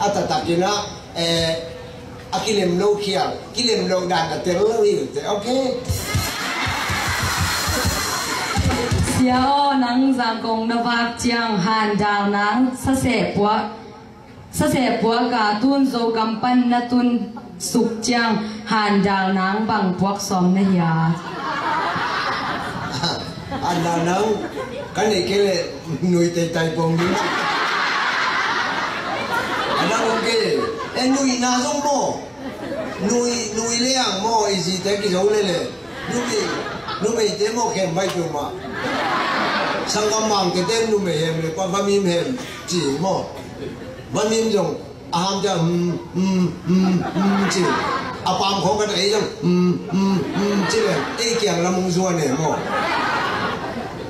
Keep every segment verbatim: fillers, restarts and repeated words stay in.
A taktakin ah, eh, a kilem lo khial, kilem lo dan a tel lo hi te, okay? Sia aw, nang Zangkong na vak ciang handal nang saseh puak, saseh puak a tun Zogam pan na tun suk ciang handal nang bang puak sawm na hia? Handal nang ka neih kei leh nui teitai pong ding. A dang om kei. E, nuihna zong maw? Nui, nui le ang maw, i zite kizo le le. Numei, numeite maw khem bai peuhmah. Sanggam Mangte ten numei hem le pa vamim hem ci maw. Vamim zong a ham ciang, hmm, hmm, hmm, hmm, ci. A pam khawng ka ta ei zong, hmm, hmm, hmm, ci le ei kiang lam hong zuan e maw.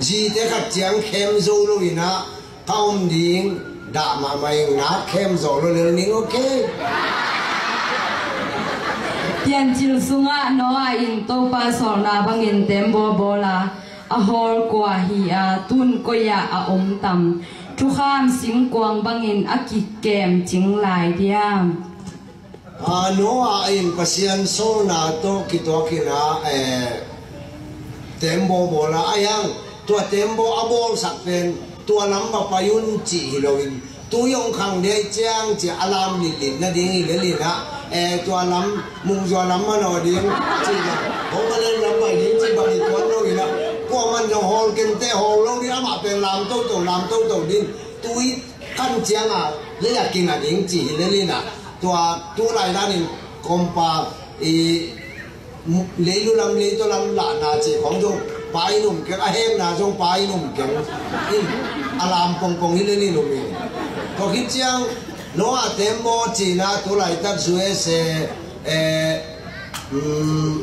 Zite khat ciang khem zo lo in ah ka om ding, dah mahmah ing, nak khem zo lo lel ning, okay? Piancil sungah Noah in Topa sawlna bangin tembaw bawl a, a hawl kua hi a, tun koi ah a om tam? Thukham singkuang bangin a kikem cing lai diam? A, Noah in Pasian sawlna tawh kituakin ah, eh, tembaw bawl a, a hiang tua tembaw a bawlsak pen tua lam va pai un cih hi loin, tu hong khang dei ciang ci a lam litlit nading hi lel in ah, eh, tua lam Mungzua lam man aw ding ci na, hong a lel lam pai ding ci bang hi tuan lo in ah, kuaman zong hawl kente, hawl lo ding, amah pen lam toto, lam toto ding, tui kan ciang a lei a kina ding ci hi lel in ah, tua tu lai danin kompa i leilu lam, leito lam lahna ci khong zong pa in um keng, a hekna zong pa in um keng. In a lam pongpong hi lel in um in. Tua khit ciang Noah tembaw cina tu laitak U S A, eh, mm,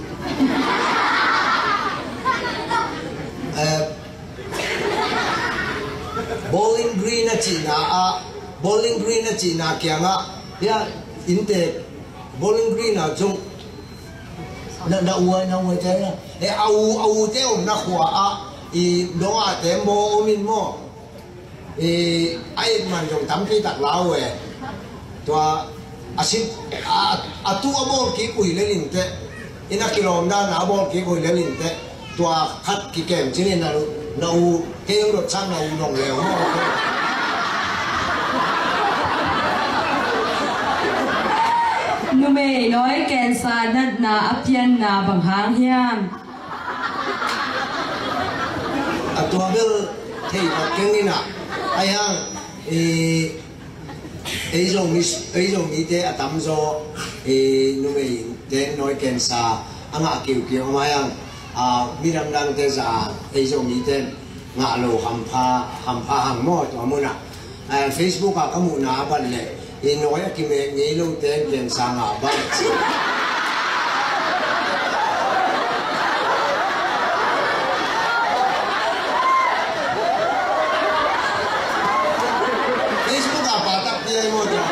eh, Bowling Green a cina ah, Bowling Green a cina kiangah, ya, innte Bowling Green a zong na, na u, na u te, e, a u, a u te omna khua ah i dong a tembaw om in maw. E, a it man zong tampi tak lau e. Tua a sit a, a tu a bawl kik uh hi lel in teh, in a kilawm dan a bawl kik uh hi lel in teh, tua khat kikem cin in na, na u kei hong dot sang na u nong leu maw. Numei nawi kensa natna a pianna bang hang hiam? A tua bel thei vat keng in ah, a hiang, eh, ei Zomi, ei Zomite a tamzaw, eh, numeite nawi kensa a ngah kiukiu om a hiang, ah, midang dangte za ei Zomite ngah lo hampha, hampha hang maw tua munah. Eh, Facebook ah ka muhna a ban leh, i nawi a kimek ngei lote kensa ngah bang ci. Facebook ah patak piai maw tua.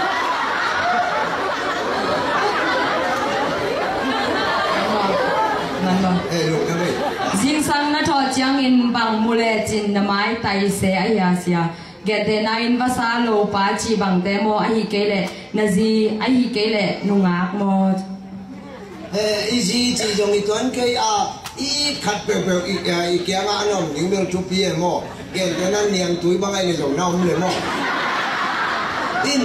Eh, lungdam ei. Zingsang na thawh ciangin bang mu lecin na maitai se a hia sia? Gentehna in vasa lopa cih bangte maw, ahi kei leh na zi, ahi kei leh nungak maw? Eh, i zi cih zong i tuan kei a, i khat peuhpeuh i, eh, i kiangah a na om ding bel thupi e maw? Gentehna niangtui bang ahi leh zong na om le maw? In,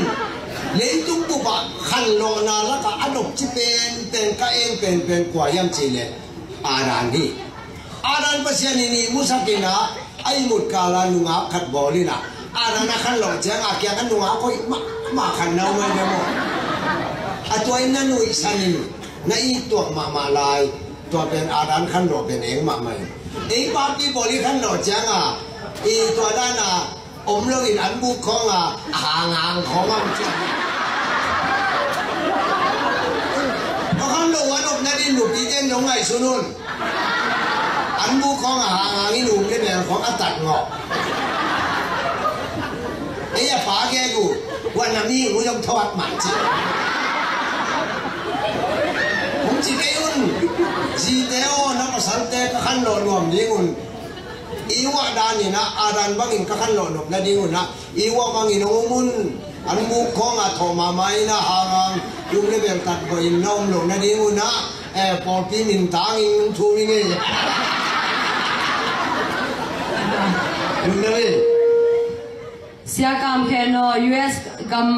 leitung bup ah khanlawhna lakah a nopci penpen, ka eng penpen kua hiam cih leh Adam hi. Adam Pasian in ihmu sak in ah, a ihmut kal ah nungak khat bawl in ah, Adam a khanlawh ciang a kiang a nungak hoih mahmah khat na om ahi ve maw? A tua in na nuihsan in na it tuak mahmah lai. Tua pen Adam khanlawh pen eng mahmah in. Ei papi bawl i khanlawh ciang a, i tua dan a om lo in an buk khawng a, a hanghang khawng a om ciang. Ka khanlawh a nopna ding nupite in nong ngaihsun un. An buk khawng a hanghang in um le mel khawng a tat ngawh. Ei a pa gegu, wan a mi hu zong thawat mah ci. Hong ci kei un. Zite aw, na pasalte ka khanlawh nuam ding un. I uah dan in ah, Adam bangin ka khanlawh nopna ding un ah, i uah bangin hong um un. An buk khawng a thawh mahmah in a hangang um le bel tat bawh in na om loh nading un ah, eh, pawlpi mintang in thum ing ei. Lungdam ei. Sia Kam Khen aw, U S gam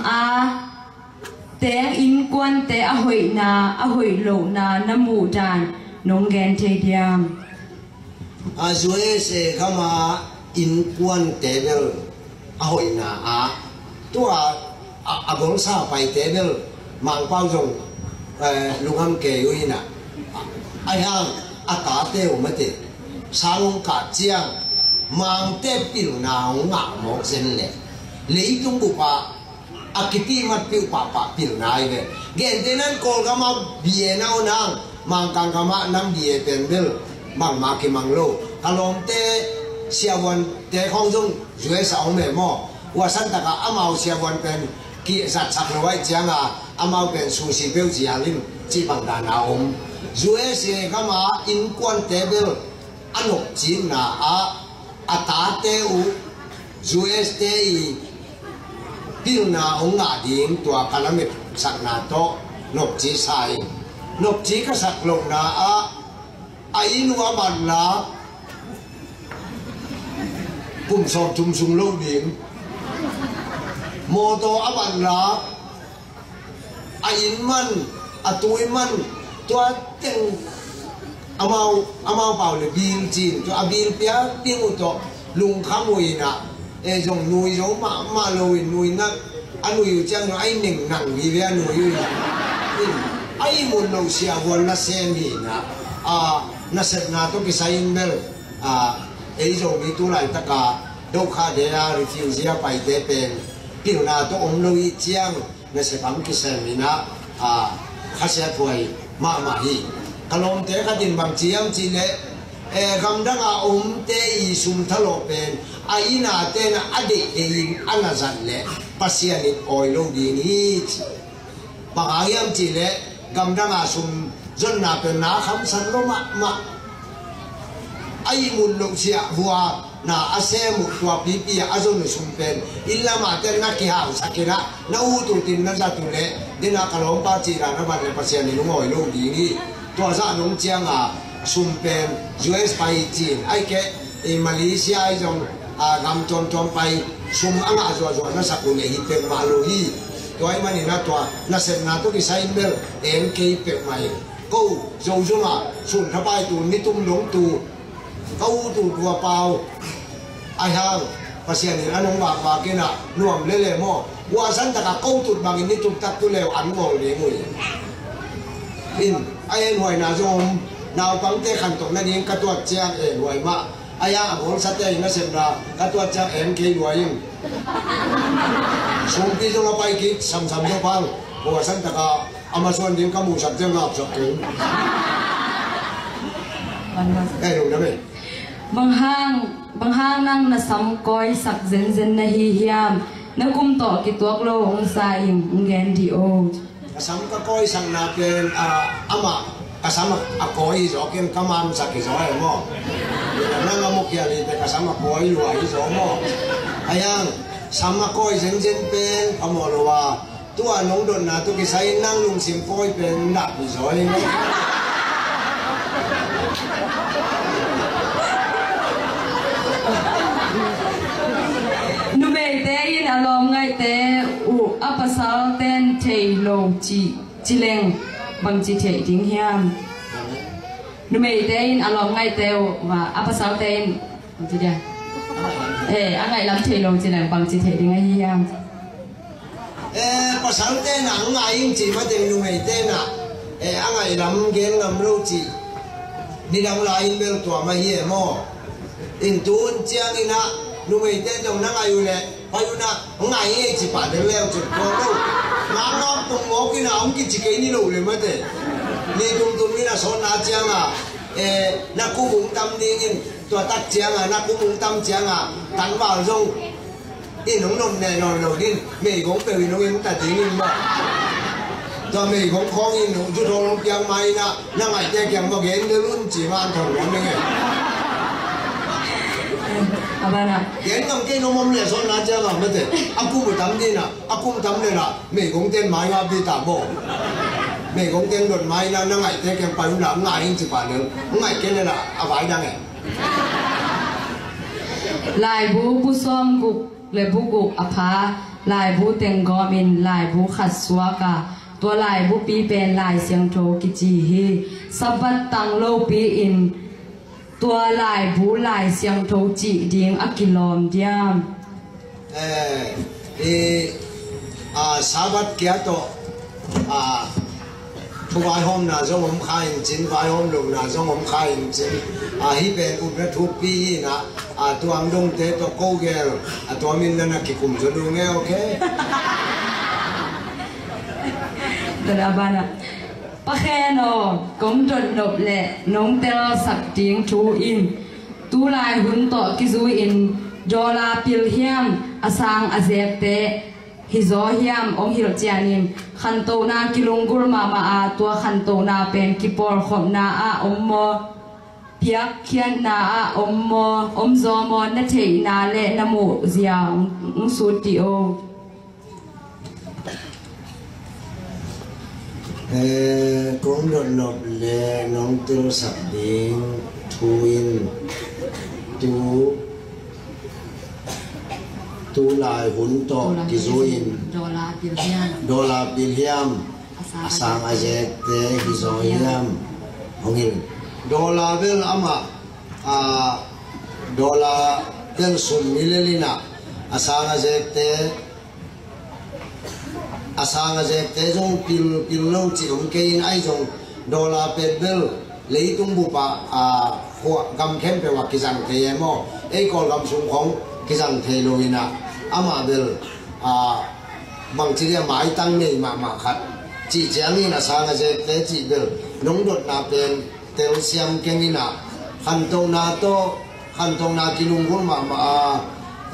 a teng innkuante a hoihna, a hoih lohna na muh dan nong gen thei diam? A U S A gama innkuante bel a hoihna ah tua a, a golsa paite bel Mangpau zong, eh, lungam kei uh in ah, a hiang a tate uh mate sang hong kah ciang Mangte pilna hong ngah mawk zen leh leitung bup ah a kipih matpih uh pahpah pilna hi ve. Gentehna in Kawlgam a B A na uh nang Mangkang gam ah nang B A pen bel bangmah kimang lo. Ka lawmte siavuante khawng zong U S a om e maw. Ua santak ah amau siavuan pen kizatsak lo ahih ciang a amau pen susi peuh ci hal in cih bang dan a om. U S A gam a innkuante bel a nopcikna ah a tate uh U S te i pilna hong ngah ding tua ka lametsakna tawh nopci sa in, nopci ka sak lohna ah a inn uh a ban lak kum sawmthum sung loh ding, mawtaw a ban lak a inn man, a tui man, tua teng amau, amau pau le bil cin, tua a bil piak ding uh tawh lungkham uh in ah, e zong nui zo mahmah lo in nui nak a nui uh ciang zong a ih neng nang hi ve a nui uh in ah, in a ih mun lo siavuan nasem hi in ah, a nasepna tawh kisai in bel, a, ei Zomi tu laitak a Dokha de a refugee a paite pen pilna tawh om lo ih ciang nasep ang kisem in ah, a, khasiathuai mahmah hi. Ka lawmte khat in bang ci hiam cih leh, eh, gamdang a omte i sum thalawh pen a inn a ten ah a deih deih in a na zat leh Pasian in awi lo ding hi ci. Bang hang hiam cih leh gamdang a sum zonna pen na khamsan lo mahmah. A ih mun loh siah hua na a sem uh tua pipi ah a zon uh sum pen inn lamah ten na kihausak in ah na ut ut in na zat uh leh den a ka lawmpa cih dan a ban leh Pasian in hong awi lo ding hi. Tua zah nong ciang a sum pen U S pai cin ahih keh i Malaysia ahi zong, a, gam tuamtuam pai sum a ngah zuahzuah na sak uh leh hi peuhmah lo hi. Tua ahih manin ah tua nasepna tawh kisai in bel eng kei peuhmah hi. Ko Zozum ah sun thapai tu nitum dong tu ka ut ut ua pau a hiang Pasian in a nong vakvak in ah nuam lele maw. Ua santak a ko tut bangin nitum tak tu leu an ngawl ding uh hi. In a enhuaina zong om, naupangte khantoh nading ka tuat ciang enhuai mah. A hiang a bawlsate in a sepna ka tuat ciang eng kei lua in. Sumpi zong a pai kik samsam zong pang. Ua santak a a masuan ding ka muhsak ciang ngapsak keng. Eh, lungdam ei. Bang hang, bang hang nang na sam kawisak zenzen na hi hiam? Na kum tawh kituak lo hong sa in hong gen dih o. Ka sam ka kawisakna pen, ah, amah ka sam a kawi hi zaw ken ka mansak hi zaw e maw. Nang a mukhial hi te ka sam a kawi lua hi zaw maw. A hiang sam a kawi zenzen pen ka mawh lo a. Tua nong dotna tawh kisai nang lungsim kawi pen na pi zaw hi. Numeite in a lawm ngaihte uh a pasalten thei lo ci, ci leng bangci theih ding hiam? Numeite in a lawm ngaihte uh a pasalte in bangci dia, eh, a ngaihlam thei lo ci leng bangci theih ding ahi hiam? Eh, pasalte na a ngai in ci mateng numeite na, eh, a ngaihlam gen ngam lo ci. Nidang lai in bel tua mah hi e maw. In tun ciangin ah numeite zong na ngai uh leh pai un ah ngai ei ci pah deng leu cin tua lo. Ngakngak pong mawk in ah hong kici kei ni lo le mate. Ni tumtum in ah sawtna ciang ah, eh, na kum hong tam ding in tua tak ciang ah na kum hong tam ciang ah tangval zong in hong nop neh nawn lo ding, meigong peuh in hong en ta ding in maw. Tua meigong khawng in hong zut hawl hong piang ma in ah, na ngaihte kiang maw gen de lun ci ma an thong nuam ing e. Abana. Gen ngam kei, no mom le son na cia ngam mate. A kum u tam dina, a kum tam le na, meigong ten mai ngap di ta bo. Meigong ten dot mai na, na ngaihte keng pai un la, ngai in ci pa le, ngai kei le na, a vai dang e. Laibu bu sawm guk le bu guk a pha, laibu teng gawm in laibu khat suak a, tua laibu pi pen Lai Siangtho kici hi. Sabbath tang lopi in tua laibu Lai Siangtho cih ding a kilawm diam? Eh, i, a, Sabbath kia tawh, a, thu vaihawmna zong om kha in cin, vaihawm lohna zong om kha in cin. A, hih pen upna thupi hi na, a, tuang dongte tawh ko gel, a, tua min na na kikum zaw ding e, okay? Tua dah bana. Pa Khen aw, kong dotnop le nong telsak ding thu in, tulai hun tawh kizui in dollar pil hiam, a sang a zekte hi zaw hiam hong hilh cian in, khantohna kilunggulh mahmah a, tua khantohna pen kipawlkhopna ah om maw, piakkhiatna ah om maw, om zaw maw, na theihna le na muhzia hong, hong sut dih o. Eh, kong dotnop le nong telsak ding thu in tu, tulai hun tawh kizui in dollar pil hiam, dollar pil hiam, a sang a sang a zekte hi zaw hiam, hong in. Dollar bel amah, a, dollar bel sum mi le lina, a sang a zekte, a sang a zekte zong pil, pil lo cih om kei in, ahi zong dollar pen bel leitung bup ah, a, khua gam khempeuh ah kizang thei e maw? Ei Kawlgam sung khong kizang thei lo in ah, amah bel, a, bangci dia maitang nei mahmah khat cih ciangin a sang a zekte cih bel nong dotna pen telsiam keng in ah, khantohna tawh, khantohna kilunggulh mahmah a,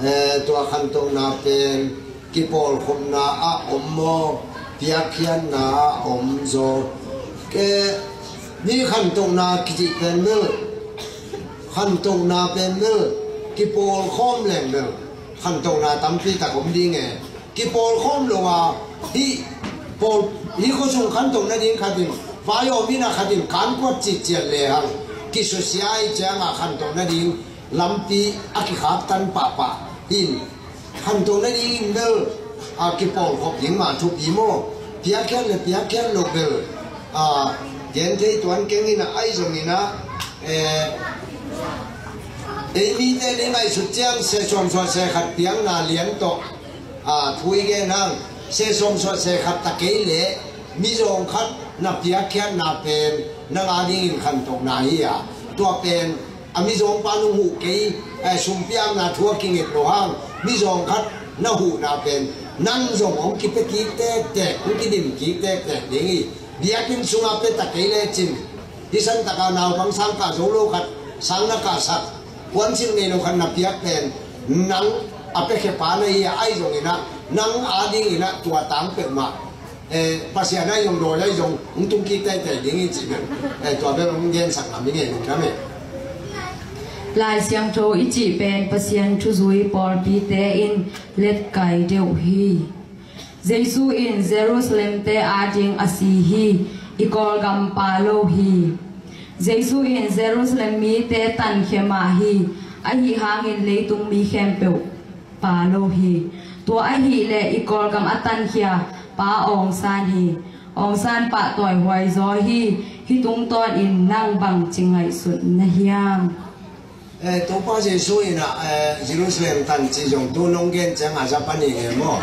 eh, tua khantohna pen kipawlkhopna ah om maw, piakkhiatna ah om zaw? Ke, mi khantohna kicih pen bel, khantohna pen bel kipawlkhawm leng bel khantohna tampi tak om ding e. Kipawlkhawm lo a, hih pawl, hih khuasung khantoh nading khat in, vai awm in a khat in kankuat citciat lehang kisusia ahih ciangah khantoh nading lampi a kikhaktan pahpah in, khantoh nading in bel, a, kipawlkhop ding mah thupi maw? Piakkhiat le piakkhiat lo bel, a, gen thei tuan keng in a, ahi zongin a, eh, ei mite i ngaihsut ciang se sawmsuah se khat piakna lian tawh, a, thu i gen hang, se sawmsuah se khat ta kei leh mizawng khat na piakkhiatna pen nang adingin khantohna hi a, tua pen a mizawngpa nung huh kei, eh, sumpiakna thu a kinget lo hang, mizawng khat na huhna pen nang zong hong kipia kik tektek, hong kidim kik tektek ding hi. Biakinn sungah pia ta kei lecin, hih santaka naupang sang kah zo lo khat sang na kahsak, puansilh nei lo khat na piak pen nang a piakhia pa na hi a, ahi zongin ah nang adingin ah tua tang peuhmah, eh, Pasian ahi zong, dawi ahi zong hong tung kik teitei ding hi cih bel, eh, tua bel hong gensak ngam i ngei lungdam e. Lai Siangtho i cih pen Pasian thuzui pawlpite in letkai deuh hi. Jesu in Jerusalem te ading a si hi, i Kawlgam pa lo hi. Jesu in Jerusalem mite tankhia mah hi, ahi hangin leitung mi khempeuh pa lo hi. Tua ahih leh i Kawlgam a tankhia pa Aung San hi. Aung San pahtawi huai zaw hi, hih tungtawn in nang bangci ngaihsut na hiam? Eh, Topa Jesu in ah, eh, Jerusalem tan cih zong tu nong gen ciang a za pani nge maw?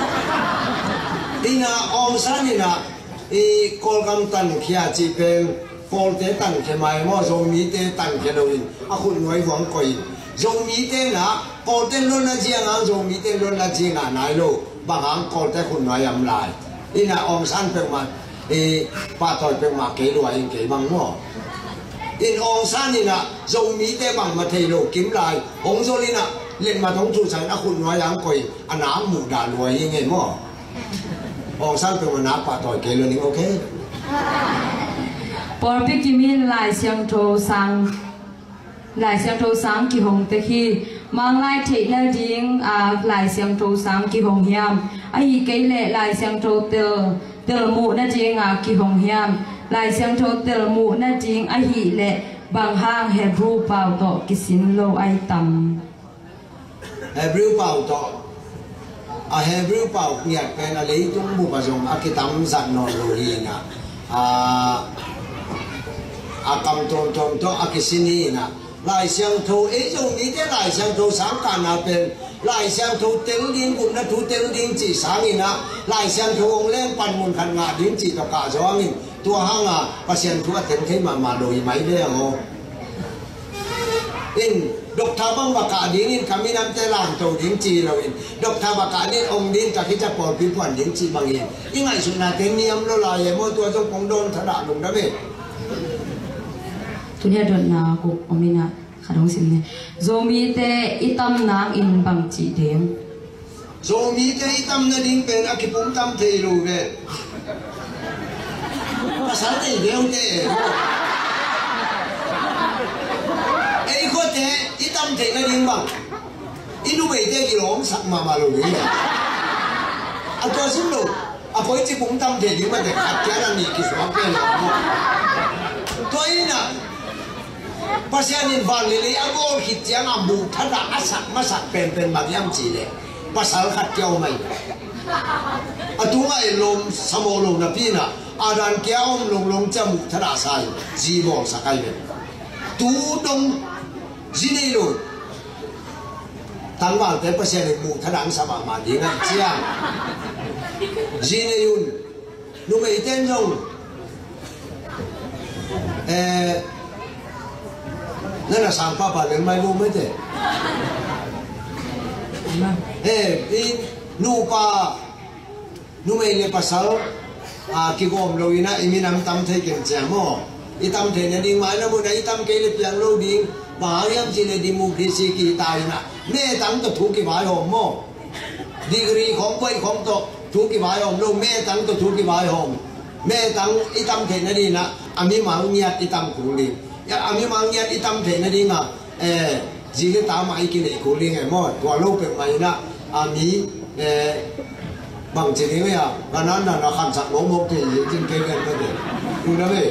In ah Aung San in ah i Kawlgam tankhia cih pen Pawlte tankhia mai maw, Zomite tankhia lo in a khutnuai huang koih in. Zomite in ah Pawlte lonna ciang ang Zomite lonna ciang a nai lo, bang hang Pawlte khutnuai am lai. In ah Aung San peuhmah, eh, pahtawi peuhmah kei lua in kei bang maw? In Aung San in ah Zomite bangmah thei lo kim lai, hong zol in ah letmat hong thusak in a khutnuai ang koih in a na muhdah lua hi ngei maw? Aung San peuhmah na pahtawi kei lua ning, okay? Pawlpi kim in Lai Siangtho sang, Lai Siangtho sang kihong tek hi. Manglai theih nading a Lai Siangtho sang kihong hiam? Ahi kei leh Lai Siangtho tel, tel muh nading a kihong hiam? Lai Siangtho tel muh nading ahih leh bang hang Hebrew pau tawh kisin lo ai tam? Hebrew pau tawh, a Hebrew pau ngiat pen a leitung bup ah zong a kitam zat nawn lo hi in ah, a, a kam tuamtuam tawh a kisin hi in ah, Lai Siangtho, ei Zomite Lai Siangtho sang kahna pen Lai Siangtho tel ding, gupna thu tel ding cih sangin ah, Lai Siangtho hong leng panmun khat ngah ding cih tawh kah zaw hangin, tua hanga Pasian thu a tel thei mahmah lo hi mai ve aw. In, doctor bang va kah dingin ka minamte lamto ding ci loin, doctor va kah ding, ong ding, takhi ca pawlpi puan ding ci bangin, i ngaihsutnate niam lo lai e maw, tua zong kong dawn thadah lungdam e. Tuni a dotna guk om in ah, khat hong sim ni. Zomite i tam nangin bang cih ding? Zomite i tam nading pen a kipumtam thei lo ve. Pasal thei deuh te e. Ei khuate i tam thei nading bang, i numeite kilawmsak mahmah lo ve. A tua sim lo. A koi ci pumtam thei ding mah te, khat kiang a nih kisuak pen lo. Tua in ah, Pasian in van le lei a bawl khit ciang a muh thadah a sak masak penpen bang hiam cih leh, pasal khat kia om ai. A tungah en lawm sa mawh lo napi in ah, a dan kia om longlong ciang muh thadah sa in, zi bawlsak ai ve. Tu dong zi nei lo. Tangvalte Pasian in muh thadah sa mahmah ding a ciang, zi nei un. Numeite in zong, eh, na na sang papa leng mai lo mai te. Eh, i nupa, numei le pasal, a, kigawm lo in ah i minam tam thei keng ciang maw? I tam thei nading, mai na mun ah i tam kei le piang lo ding. Bang hang hiam cih leh democracy kihta in ah, metang tawh thu kivaihawm maw? Degree khawng, buai khawng tawh thu kivaihawm lo, metang tawh thu kivaihawm. Metang i tam theih nading ah, a mimal ngiat i tam kul ding. A mimal ngiat i tam theih nading ah, eh, zi le ta mah i kineih kul ding e maw? Tua lo peuhmah in ah, a mi, eh, bangci ding e a, ka nan nan a khansak mawkmawk thei hi cin kei ken ka de. Kum na ve.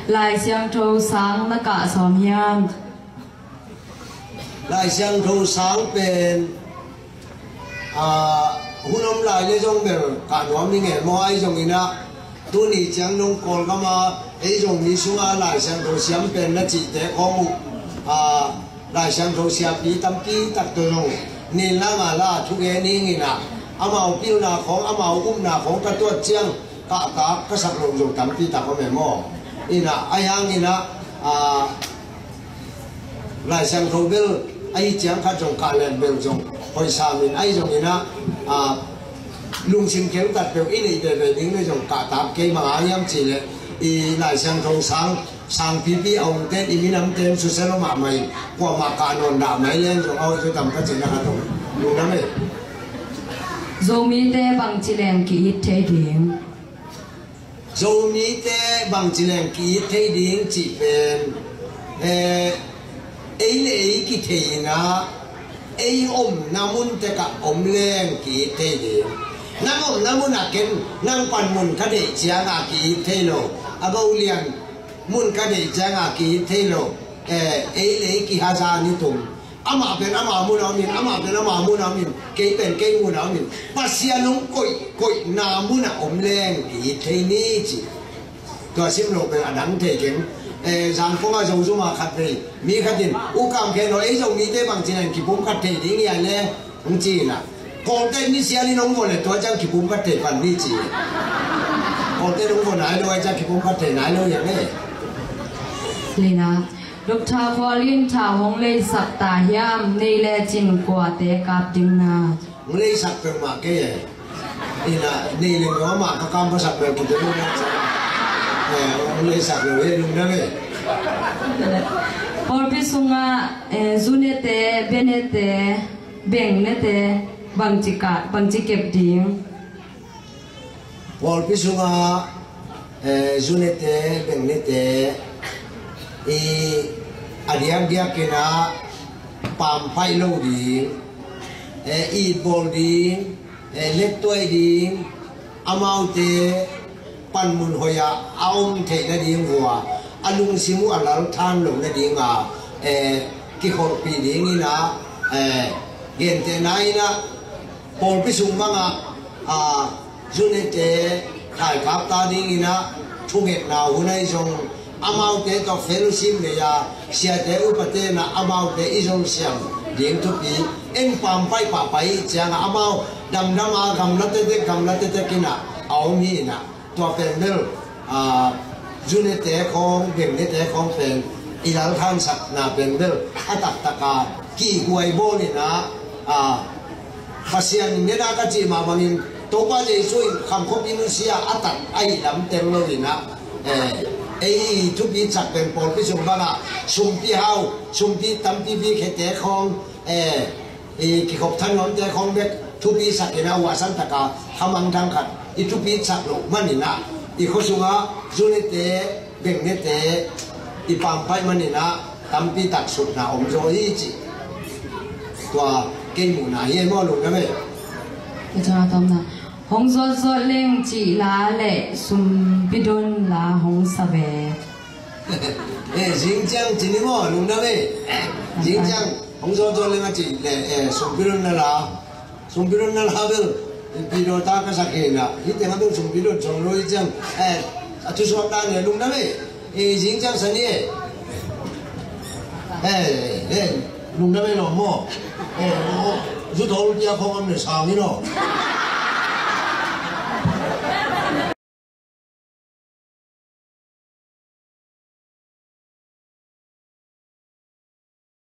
Lai Siangtho sang na kah sawm hiam? Lai Siangtho sang pen, a, hun om lai le zong bel kah nuam ing e maw, ahi zongin ah, tuni ciang nong Kawlgam a, ei Zomi sungah Lai Siangtho siam pen na cihte khawng uh, a, Lai Siangtho siapi tampi tak tawh zong nin la nga la thugen ing in ah, amau pilna khawng, amau upna khawng ka tuat ciang, kahtak ka sak lo zong tampi tak om e maw? In ah, ahi hangin ah, a, Lai Siangtho bel, ahi ciang khat zong kah leh bel zong hoih sam in, ahi zongin ah, a, lungsim kheltat peuh i neih veve ding le zong kahtak kei mah a, hiam cih leh i Lai Siangtho sang, sangpipi a ongte in, i minamte in susia lo mahmah in, kuamah kah nawn dah mai leng zong a hoih zaw tam ka cihna khat om. Lungdam e. Zomite bangci leng ki-it thei ding? Zomite bangci leng ki-it thei ding cih pen, eh, ei le ei kithei in ah, ei omna mun tek ah om leng ki-it thei ding. Nang omna mun ah ken, nang panmun ka deih ciang a ki-it thei lo. A, Golian mun ka deih ciang a ki-it thei lo. Eh, ei le ei kihaza ni tum. Amah pen ama mun a om in, amah pen ama mun a om in, kei pen kei mun a om in, Pasian hong koih, koihna mun a om leng ki-it thei ni ci. Tua sim lo pen a dang thei keng. Eh, Zangkong a Zozum a khat vei mi khat in, U Kam Khen aw, ei Zomite bangci leng kipumkhat thei ding hiam leh, hong ci in ah. Kawlte in ni sial in hong vawh leh tua ciang kipumkhat thei pan ni ci. Kawlte in hong vawh nai lo, ahi ciang kipumkhat thei nai lo hiam e. Lina, Doctor Khual in thau hong leisak ta hiam, nei lecin kuate kap ding na? Hong leisak peuhmah kei e. Ina, nei leng lo amah ka kampasak bel kite lo na. Eh, hong leisak lo he, lungdam e. Pawlpi sungah, eh, zu nete, be nete, beng nete, bangci ka, bangci kep ding? Pawlpi sungah, eh, zu nete, beng nete, i a diakdiak in ah, pampaih lo ding, eh, itbawl ding, eh, lettuai ding, amaute panmun hoih ah a om theih nading uh a, a lungsim uh a lal than loh nading a, eh, kikholhpih ding in ah, eh, gentehna in ah pawlpi sung bang ah, ah, Zunete thaikap ta ding in ah thungetna hun ahi zong, amaute tawh fellowship nei a, siate upate in ah amaute i zong siam ding thupi, en pampaih pahpah i hih ciang ah amau damdam a gamla tektek, gamla tektek in ah a om hi in ah, tua pen bel, ah, Zunete khawng, Bengnete khawng pen i lal thansakna pen bel a taktak a kihhuai bawl in ah, ah, Pasian in nena ka cih mah bangin Topa Jesu in khamkhop i nusia a tat ahih lam teng lo in ah, eh, ei i thupi sak pen pawlpi sung bang ah sumpi hau, sumpi tampi pi khete khawng, eh, i kikhop thanuamte khawng bek thupi sak in ah, uahsan tak a khamangthang khat i thupi sak loh man in ah, i khua sung ah Zunete, Bengnete i pampaih man in ah tampi tak sutna om zaw hi cih tua kei muhna hi e maw, lungdam e. Ka cakap tamna. Hong zuatzuat leng cih la le sumpi don la hong sa ve. Eh, zing ciang ci ni maw, lungdam e. Zing ciang hong zuatzuat leng a cih le, eh, sumpi don na la. Sumpi don na la bel, pi do ta ka sak hi na. Hih teng a bel sumpi don song lo hi ciang, eh, a thusuak dan e, lungdam e. Eh, zing ciang sa ni e. Eh, eh, lungdam e lo maw. Eh, oh, zu tol pia khong am le sang ni lo.